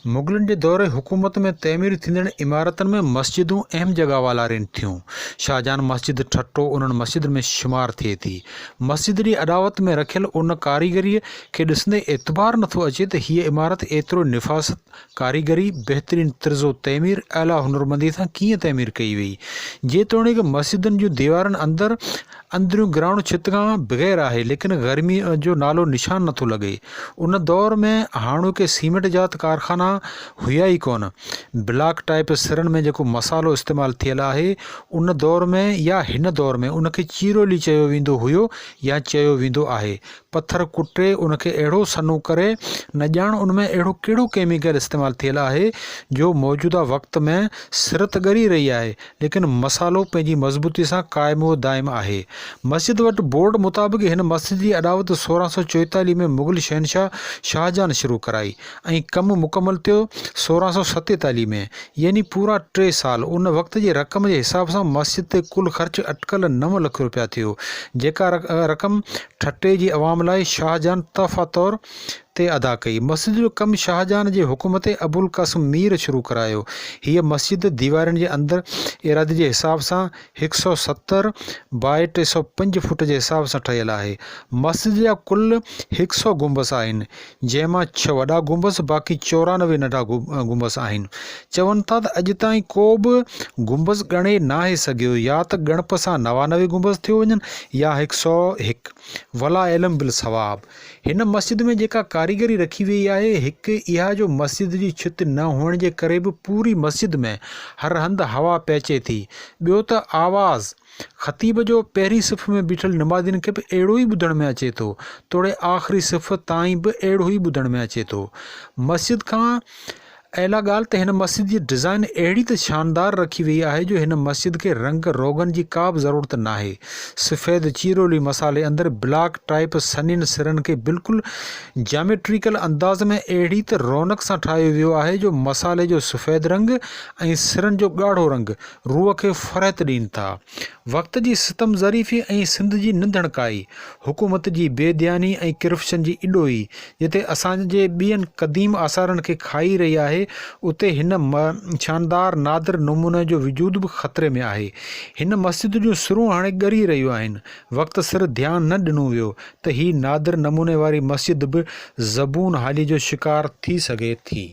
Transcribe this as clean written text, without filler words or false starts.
مغلن جي دور حڪومت ۾ تعمير ٿيندڙ عمارتن ۾ مسجدون اهم جڳهه والارين ٿيون. شاهجهان مسجد ٺٽو انهن مسجدن ۾ شمار ٿئي ٿي. مسجد جي اڏاوت ۾ رکيل ان ڪاريگريء کي ڏسندي اعتبار نٿو اچي ته هيء عمارت ايترو نفاست، ڪاريگري، بهترين طرز و تعمير، اعليٰ هنرمنديء سان ڪيئن تعمير ڪئي وئي. جيتوڻيڪ مسجدن جون ديوارن اندر اندريون گرائونڊ ڇت کان بغير آهي ليڪن گرمي جو نالو نشان نٿو لڳي. ان دور ۾ هاڻوڪي سيمينٽ جا ته ڪارخانا هيا ئي ڪونه. بلاڪ ٽائيپ سرن ۾ جيڪو مصالحو استعمال ٿيل آهي ان دور ۾ يا هن دور ۾ ان کي چيرولي چيو ويندو هيو يا چيو ويندو آهي. پٿر ڪٽي ان کي اهڙو سنهو ڪري نه ڄاڻ ان ۾ اهڙو ڪهڙو ڪيميڪل استعمال ٿيل آهي جو موجوده وقت ۾ سر ته ڳري رهي آهي ليڪن مصالحو پنهنجي مضبوطي سان قائم و دائم آهي. مسجد وٽ بورڊ مطابق هن مسجد جي اڏاوت 1644 ۾ مغل شهنشاهه شاهجهان شروع ڪرائي ۽ ڪم مڪمل ٿيو 1647 ۾ يعني پورا ٽي سال، ان وقت جي رقم جي حساب سان مسجد تي ڪل خرچ اٽڪل نو لک روپيا ٿيو، جيڪا رقم ٺٽي جي عوام لاء شاهجهان تحفه طور تي ادا ڪئي. مسجد جو ڪم شاهجهان جي حڪم تي ابوالقاسم مير شروع ڪرايو. هيء مسجد ديوارين جي اندر ايراضي جي حساب سان 170 باء 305 فوٽ جي حساب سان ٺهيل آهي. مسجد جا ڪل هڪ سئو گنبذ آهن. جنهن مان ڇهه وڏا گنبذ باقي 94 ننڍا گنبذ آهن. چون ٿا ته اڄ تائين ڪو به گنبذ ڳڻي ناهي سگهيو يا ته ڳڻپ سان 99 گنبذ ٿيو وڃن يا هڪ سئو هڪ. والله اعلم بالصواب. هن مسجد ۾ جيڪا ڪاريگري رکي ويئي آهي هڪ اها جو مسجد جي ڇت نه هئڻ جي ڪري به پوري مسجد ۾ هر هنڌ هوا پهچي ٿي ٻيو ته آواز خطيب جو پهرين صف ۾ بيٺل نمازين کي به اهڙو ئي ٻڌڻ ۾ اچي ٿو، توڙي آخري صف تائين به اهڙو ئي ٻڌڻ ۾ اچي ٿو. مسجد کان اعليٰ ڳالهه ته هن مسجد جي ڊزائين اهڙي ته شاندار رکي ويئي آهي جو هن مسجد کي رنگ روغن جي ڪا به ضرورت ناهي. سفيد چيرولي مصالحي اندر بلاڪ ٽائيپ سنهين سرن کي بلڪل جاميٽريڪل انداز ۾ اهڙي ته رونق سان ٺاهيو ويو آهي جو مصالحي جو سفيد رنگ ۽ سرن جو ڳاڙهو رنگ روح کي فرحت ڏين ٿا. وقت جي ستم ظريفي ۽ سنڌ جي ننڌڻڪائي، حڪومت جي بي ڌياني ۽ ڪرپشن جي اڏوهي، جتي اسان جي ٻين قديم آثارن کي کائي رهي آهي، اتي هن شاندار نادر نموني جو وجود به خطري ۾ آهي. هن مسجد جون سرون هاڻي ڳري رهيون آهن. وقت سر ڌيان نه ڏنو ويو ته هي نادر نموني واري مسجد به زبون حالي جو شڪار ٿي سگهي ٿي.